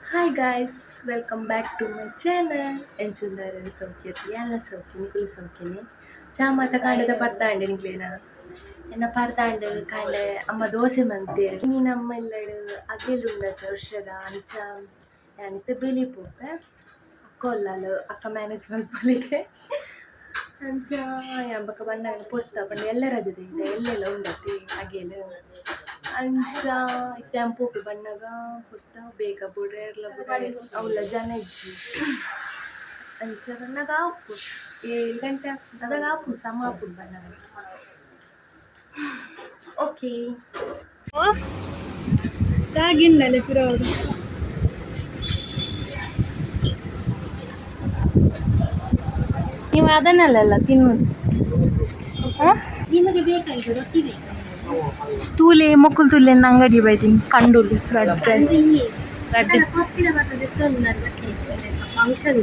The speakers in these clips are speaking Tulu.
Hi guys, welcome back to my channel. ಎಂಚುಲ್ಲರ್ ಸೌಖ್ಯತಿ? ಯಾನ್ಲ ಸೌಖ್ಯ, ನಿಕುಲು ಸೌಖ್ಯನೆ? ಚಾ ಮಾತ ಕಾಂಡೆದ ಪರ್ದಾಂಡ್ ನಿಕ್ಲೆನ? ಎನ್ನ ಪರ್ದಾಂಡ್. ಕಾಂಡೆ ಅಮ್ಮ ದೋಸೆ ಮಂತೇರ್. ಇನಿ ನಮ್ಮ ಇಲ್ಲಡ್ ಅಗೆಲ್ ಉಂಡತೆ ವರ್ಷದ. ಅಂಚ ಯಾನಿತ್ತೆ ಬೇಲೆ ಪೋಪೆ. ಅಕ್ಕ ಉಲ್ಲಲ್, ಅಕ್ಕ ಮ್ಯಾನೇಜ್ ಮಲ್ಪೊಲಿಗೆ. ಅಂಚ ಯಾನ್ ಬೊಕ ಬನ್ನಗ ಪೊರ್ತ ಪಂಡ ಎಲ್ಲೆ ರಜೆ ಇದೆ, ಎಲ್ಲೆಲ ಉಂಡತೆ ಅಗೆಲ್. ಅಂಚ ಇತ್ತೆ ಯಾನ್ ಪೋಪೆ, ಬನ್ನಗ ಪೊರ್ತ ಬೇಗ ಬೊಡೆರ್ಲ ಬೊಡೆ ಅವ್ಲ ಜನ ಇಜ್ಜಿ. ಅಂಚ ಬನ್ನಗ ಆಪು 7 ಗಂಟೆ ಆಪುಂಡು. ಅದಾಗ ಆಪುಂಡು, ಸಮ ಆಪುಂಡು ಬನ್ನಗ. ಓಕೆ. ತಾಗಿಂಡಲೆ ಪಿರವುಡು. ನೀವು ಅದನ್ನೆಲ್ಲ ತಿನ್ನುದು? ನಿಮಗೆ ಬೇಕಾಗಿದೆ ರೊಟ್ಟಿ ಬೇಕಾ? ತೂಲೆ ಮೊಕ್ಕುಲು, ತೂಲೆ, ಅಂಗಡಿ ಬೈದಿನಿ ಕಂಡುಲು ರಡ್ಡ್ ರಡ್ಡ್. ಕೊರ್ಪಿನ ಬರ್ತದೆ. ಫಂಕ್ಷನ್.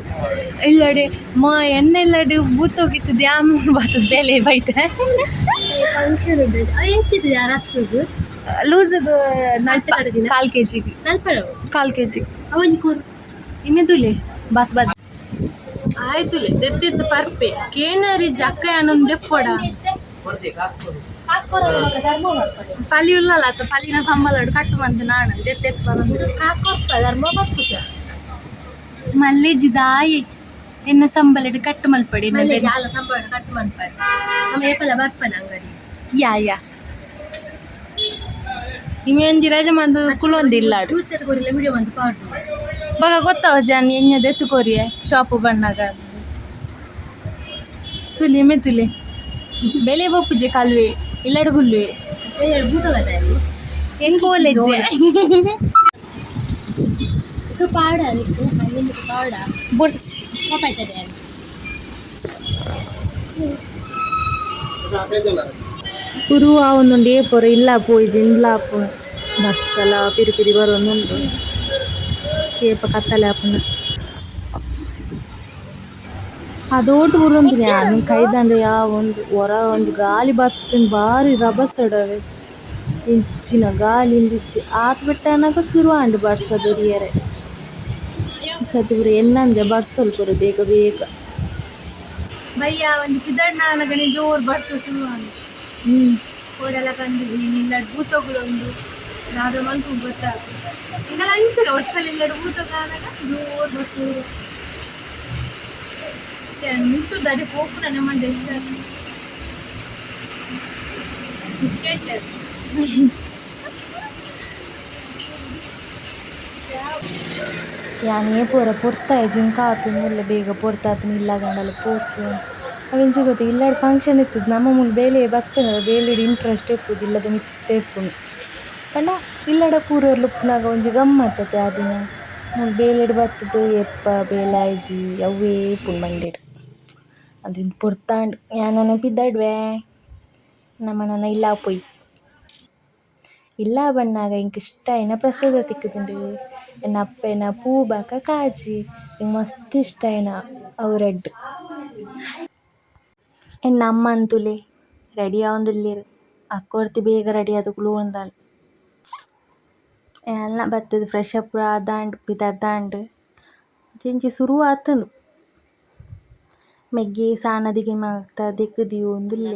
ಇಲ್ಲಡೆ ಮ ಎನ್ನ ಇಲ್ಲಡೆ ಬೂತೋಗಿತ್ತು ದ್ಯಾಮ್ ಬರ್ತದೆ ಬೆಲೆ ಬೈತೆ. ಫಂಕ್ಷನ್ ಇದೆ. ಎಂತಿದೆ ರಸ್ಕುದು? ಲೂಸ್ ನಲ್ಪ. ಕಾಲ್ ಕೆಜಿಗೆ. ನಲ್ಪಳ. ಕಾಲ್ ಕೆಜಿ. ಅವನಿ ಕೊರು. ಇನ್ನು ತುಲೆ ಬಾತ್ ಬಾತ್ ಆಯ್ತುಲೆ ದೆತ್ತಿತ್ತು ಪರ್ಪೆ ಕೇನರಿ ಜಕ್ಕ ಯಾನೊಂದು ದೆಪ್ಪೊಡ. ಧರ್ಮ ಮಾಡ್ತಾರೆ. ಪಲಿ ಉಲ್ಲಲ್ಲ ಅತ್ತ ಪಲಿನ ಸಂಬಳಡು ಕಟ್ಟು ಬಂತು ನಾನು ದೆತ್ತೆತ್ತು ಬಂದು. ಕಾಸು ಕೊರ್ಪ ಧರ್ಮ ಬರ್ಪುಜ. ಮಲ್ಲೆಜಿ ದಾಯಿ ಎನ್ನ ಸಂಬಳಡು ಕಟ್ಟು ಮಲ್ಪಡಿ. ಮಲ್ಲೆ ಜಾಲ ಸಂಬಳ ಕಟ್ಟು ಮನ್ಪಡೆ. ನಮ್ಮ ಏಪಲ ಬರ್ಪನ ಅಂಗಡಿ. ಯಾ ಯಾ, ನಿಮೆ ಒಂಜಿ ರಜೆ ಮಂದು ಕುಲೊಂದಿಲ್ಲ. ಜ್ಯೂಸ್ ಕೊರಿಲ್ಲ, ವಿಡಿಯೋ ಬಂದು ಪಾಡು. ಬಗ ಗೊತ್ತಾವ ಜಾನ್ ಎಂಜ ದೆತ್ತು ಕೊರಿಯೆ ಶಾಪು ಬಣ್ಣಗ. ತುಲಿ ಮೆ ತುಲಿ ಬೆಲೆ ಬೊಪ್ಪುಜೆ ಕಲ್ವೆ ಇಲ್ಲಡು ಗುಲ್ವೆ. ಭೂತಗದ. ಎಂಗೋಲೆಜ್ಜೆ. ಇದು ಪಾಡ ನಿಕ್ಕು ನಿಮ್ಗೆ ಪಾಡ. ಬೊರ್ಚಿ. ಪಾಪಾಯ್ತದೆ. ಉರು ಆವೊಂದುಂಡು. ಏಪೊರ ಇಲ್ಲ ಪೋಯಿಜಿ ಇಂದ್ಲ ಆಪುಂಡು. ಬರ್ಸಲ ಪಿರಿ ಪಿರಿ ಬರೊಂದುಂಡು. ಏಪ ಕತ್ತಲೆ ಆಪುಂಡು ಅದೋಟು ಬರೊಂದು. ಯಾನ್ ಕೈದಂಡ ಯಾವೊಂದು ಒರ ಒಂಜಿ ಗಾಲಿ ಬತ್ತುಂಡು ಬಾರಿ ರಭಸಡವೆ. ಎಂಚಿನ ಗಾಲಿ ಇಂದಿಜ್ಜಿ. ಆತ್ ಬಟ್ಟೆ ಶುರು ಆಂಡ್ ಬರ್ಸ ದೊರಿಯರೆ. ಸತಿ ಪೂರ ಎನ್ನಂದೆ ಬರ್ಸೊಲು ಪೂರ ಬೇಗ ಬೇಗ. ಬಯ್ಯ ಒಂಜಿ ಪಿದಡ್ನಾನಗನೆ ಜೋರು ಬರ್ಸ ಶುರು ಆಂಡ್. ಕೋಡೆಲ ಕಂಡುಜಿ ಇಲ್ಲಡ್ ಭೂತೊಗುಲುಂಡು. ದಾದ ಮಲ್ಪು ಗೊತ್ತಾಪುಜಿ. ಎಂಕಲ ಅಂಚನೆ ವರ್ಷಲ ಇಲ್ಲಡ್ ಭೂತೊಗಾನಗ ಜೋರು ಬರ್ಸ. ಮಿತ್ತು ದಡೆ ಪೋಪುನ ಮಂಡೆ ಟಿಕೆಟ್. ಯಾನ್ ಏಪೊರ ಪೊರ್ತಾಯಿ ಜಿಂಕ ಆತೊಂದುಲ್ಲೆ. ಬೇಗ ಪೊರ್ತಾತುಂಡು ಇಲ್ಲ ಗಂಡಲ ಪೋತು. ಅವೆಂಚ ಗೊತ್ತ ಇಲ್ಲಡ್ ಫಂಕ್ಷನ್ ಇತ್ತುದು. ನಮ್ಮ ಮೂಲು ಬೇಲೆ ಬತ್ತುಂಡ ಬೇಲೆಡ್ ಇಂಟ್ರೆಸ್ಟ್ ಇಪ್ಪುಜಿ, ಇಲ್ಲದ ಮಿತ್ತೆ ಇಪ್ಪುನು. ಪಂಡ ಇಲ್ಲಡ ಪೂರೆರ್ಲು ಉಪ್ಪುನಗ ಒಂಜಿ ಗಮ್ಮತ್ತತೆ ಆ ದಿನ. ಮೂಲು ಬೇಲೆಡ್ ಬತ್ತುದು ಏಪ ಬೇಲೆ ಆಯ್ಜಿ ಅವ್ವೇ ಇಪ್ಪುಂಡು ಮಂಡೆಡ್. ಅದು ಪೊರ್ತಾಂಡ್. ಯಾನ್ ನನ ಪಿದಡುವೆ. ನಮ ನನ ಇಲ್ಲ ಪೋಯಿ. ಇಲ್ಲ ಬನ್ನಗ ಎಂಕ್ ಇಷ್ಟ ಆಯಿನ ಪ್ರಸಾದ ತಿಕ್ಕುದುಂಡು. ಎನ್ನ ಅಪ್ಪೆನ ಪೂ ಬೊಕ ಕಾಜಿ ಎಂಕ್ ಮಸ್ತ್ ಇಷ್ಟ ಆಯಿನ ಅವು ರಡ್ಡ್. ಎನ್ನ ಅಮ್ಮನ್ ತೂಲೆ ರೆಡಿ ಆವೊಂದುಲ್ಲೆರ್. ಅಕ್ಕ ಒರ್ತಿ ಬೇಗ ರೆಡಿ ಆದ್ ಕುಲೋಂದಾಲ್. ಯಾನ್ಲ ಬತ್ತುದು ಫ್ರೆಶ್ ಅಪ್ ಪೂರ ಆದಾಂಡ್, ಪಿದಡ್ದಾಂಡ್. ಇಂಚಿ ಸುರು ಆತುಂಡು. ಮೆಗ್ಗಿ ಸಾನದಿಗೆ ಮಾತ ದೆಕ್ಕ್ ದೀವೊಂದುಲ್ಲೆ.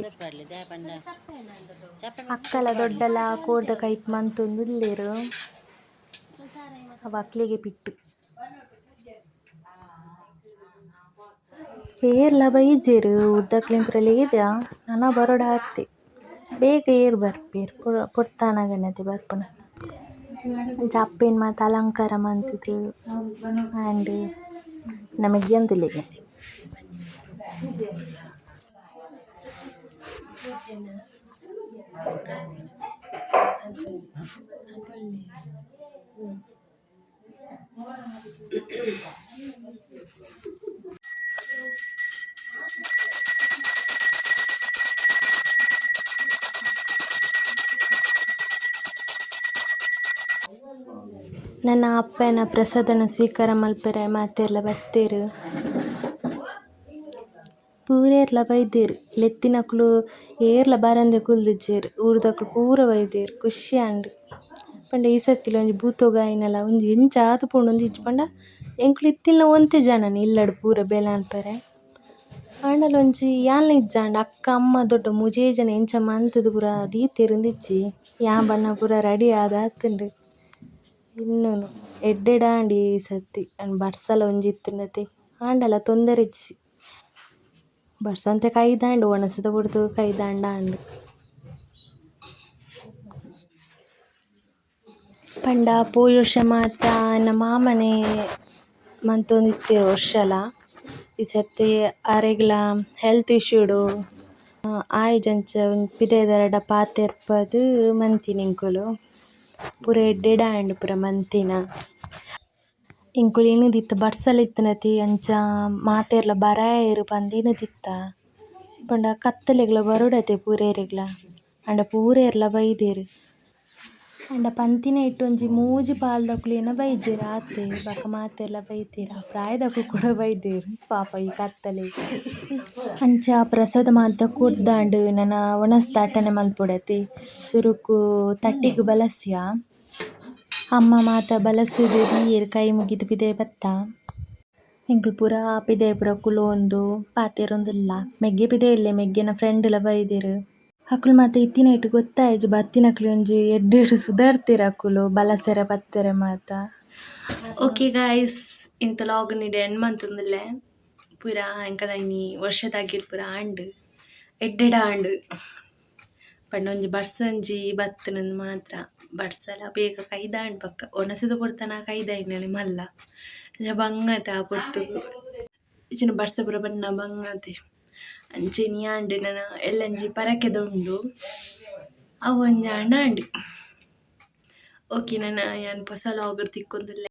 ಅಕ್ಕಲ ದೊಡ್ಡಲ ಕೋರ್ದ ಕೈಪು ಮಂತೊಂದುಲ್ಲೆರ್. ಅವು ಅಕ್ಲೆಗೆ ಪಿಟ್ಟು. ಏರ್ಲ ಬೈಜೆರ್ ಉರ್ದಕ್ಲೆನ್ ಪೂರ ಲೇದ ನನ ಬರೊಡಾತೆ. ಬೇಗ ಏರ್ ಬರ್ಪೆರ್ ಪೊರ್ತಾನಗನೆ ಬರ್ಪುನ. ಅಂಚ ಅಪ್ಪೆನ್ ಮಾತ ಅಲಂಕಾರ ಮಂತುದು ಆಂಡ್ ನಮ ಗೆಂದುಲೆಗೆ. ನನ್ನ ಅಪ್ಪೆನ ಪ್ರಸಾದನ ಸ್ವೀಕಾರ ಮಲ್ಪೆರೆ ಮಾತೆರ್ಲ ಬತ್ತೆರ್. ಪೂರೆರ್ಲ ಬೈದೆರ್. ಲೆತ್ತಿನಕುಲು ಏರ್ಲ ಬರಂದೆ ಕುಲ್ದಿಜ್ಜೆರ್. ಊರುದಕುಲು ಪೂರ ಬೈದೆರ್. ಖುಷಿ ಆಂಡ್. ಪಂಡ ಈ ಸರ್ತಿಲ ಒಂಜಿ ಭೂತೊಗು ಆಯಿನಲ ಒಂಜಿ ಎಂಚ ಆತ್ ಪೋಂಡು ಇಜ್ಜಿ ಪಂಡ ಎಂಕುಲು ಇತ್ತಿನ ಒಂತೆ ಜನನೆ ಇಲ್ಲಡ್ ಪೂರ ಬೇಲೆ ಮನ್ಪೆರೆ ಆಂಡಲ ಒಂಜಿ ಯಾನ್ಲ ಇಜ್ಜಾಂಡ ಅಕ್ಕ ಅಮ್ಮ ದೊಡ್ಡ ಮೂಜೇ ಜನ ಎಂಚ ಮಂತುದು ಪೂರ ದೀತೆರ್ ಯಾನ್ ಬನ್ನಗ ಪೂರ ರೆಡಿ ಆದಾತುಂಡು ಇನ್ನುನು ಎಡ್ಡೆಡಾಂಡ್ ಈ ಸರ್ತಿ ಬರ್ಸಲ ಒಂಜಿ ಇತ್ತುಂಡತೆ ಆಂಡಲ ತೊಂದರೆ ಇಜ್ಜಿ ಬರ್ಸಂತೆ ಕೈದಾಂಡ್ ಒಣಸದ ಪೊರ್ತುಗು ಕೈದಾಂಡ ಆಂಡ್. ಪಂಡ ಪೋಯಿ ವರ್ಷ ಮಾತ ಎನ್ನ ಮಾಮನೆ ಮಂತೊಂದಿತ್ತೆರ್ ವರ್ಷಲ ಈ ಸರ್ತಿ ಅರೆಗ್ಲ ಹೆಲ್ತ್ ಇಶ್ಯೂ ಡು ಆಯಿಜಂಚ ಪಿದಯ್ದರೆಡ ಪಾತೆರ್ಪದ್ ಮಂತಿನಿ ಎಂಕುಲು ಪೂರ ಎಡ್ಡೆಡೆ ಆಂಡ್ ಪೂರ ಮಂತಿನ. ಎಂಕುಲು ಎನ್ನುದಿತ್ತ ಬರ್ಸಲ ಇತ್ತ್ಂಡತೆ ಅಂಚ ಮಾತೆರ್ಲ ಬರಾಯೆರ್ ಪಂದ್ ಎನ್ನುದಿತ್ತ ಪಂಡ ಕತ್ತಲೆಗ್ಲ ಬರೊಡತೆ ಪೂರೆರೆಗ್ಲ ಆಂಡ ಪೂರೆರ್ಲ ಬೈದೆರ್. ಆಂಡ ಪಂತಿನೈಟ್ ಒಂಜಿ ಮೂಜಿ ಪಾಲ್ದಕುಲು ಬೈಜೆರ್ ಆತೆ ಬೊಕ ಮಾತೆರ್ಲ ಬೈದೆರ್ ಆ ಪ್ರಾಯದಕುಲು ಕೂಡ ಬೈದೆರ್ ಪಾಪ ಈ ಕತ್ತಲೆಗ್. ಅಂಚ ಪ್ರಸಾದ ಮಾತ ಕೊರ್ದಾಂಡ್ ನನ ವನಸ್ದ ಅಟ್ಟಣೆ ಮಲ್ಪೊಡತೆ ಸುರುಕು ತಟ್ಟಿಗ್ ಬಲಸ್ಯ ಅಮ್ಮ ಮಾತ ಬಲಸುದು ದೀಯೆರ್ ಕೈ ಮುಗಿದ್ ಪಿದಯ್ ಬತ್ತ. ಎಂಕುಲು ಪೂರ ಪಿದಯ್ ಪೂರ ಕುಲೊಂದು ಪಾತೆರೊಂದುಲ್ಲ ಮೆಗ್ಯ ಪಿದಯ್ ಉಲ್ಲೆ ಮೆಗ್ಯನ ಫ್ರೆಂಡ್ ಲ ಬೈದೆರ್. ಅಕುಲು ಮಾತ ಇತ್ತಿನೈಟ್ ಗೊತ್ತಾಯಿಜಿ ಬತ್ತಿನಕುಲು ಒಂಜಿ ಎಡ್ಡೆಡ್ ಸುದಾರ್ತೆರ್ ಅಕುಲು ಬಲಸೆರೆ ಪತ್ತೆರೆ ಮಾತ. ಓಕೆ ಗಾಯ್ಸ್ ಇನಿತ ಲಾಗ್ ಇಡೆ ಎಂಡ್ ಮಂತೊಂದುಲ್ಲೆ ಪೂರ ಎಂಕಲ್ನ ಇನಿ ವರ್ಷದ ಅಗೇಲ್ ಪೂರ ಆಂಡ್ ಎಡ್ಡೆಡ್ ಆಂಡ್ ಪಂಡ ಒಂಜಿ ಬರ್ಸಂಜಿ ಬತ್ತುಂಡು ಮಾತ್ರ ಬರ್ಸಲ ಬೇಗ ಕೈದಾಂಡ್ ಬೊಕ್ಕ ಒಣಸದ ಪೊರ್ತನ ಕೈದಾಯಿನನೆ ಮಲ್ಲ ಅಂಚ ಬಂಗತೆ ಆ ಪೊರ್ತುಗು ಇಜ್ಜಿಂಡ ಬರ್ಸ ಪೂರ ಬನ್ನ ಬಂಗತೆ ಅಂಚ ಇನಿ ಆಂಡ್ ನನ ಎಲ್ಲಂಜಿ ಪರಕೆದ ಉಂಡು ಅವು ಒಂಜಿ ಆಂಡ ಆಂಡ್. ಓಕೆ ನನ ಯಾನ್ ಪೊಸ ಲಾಗ್ ತಿಕ್ಕೊಂದುಲ್ಲೆ.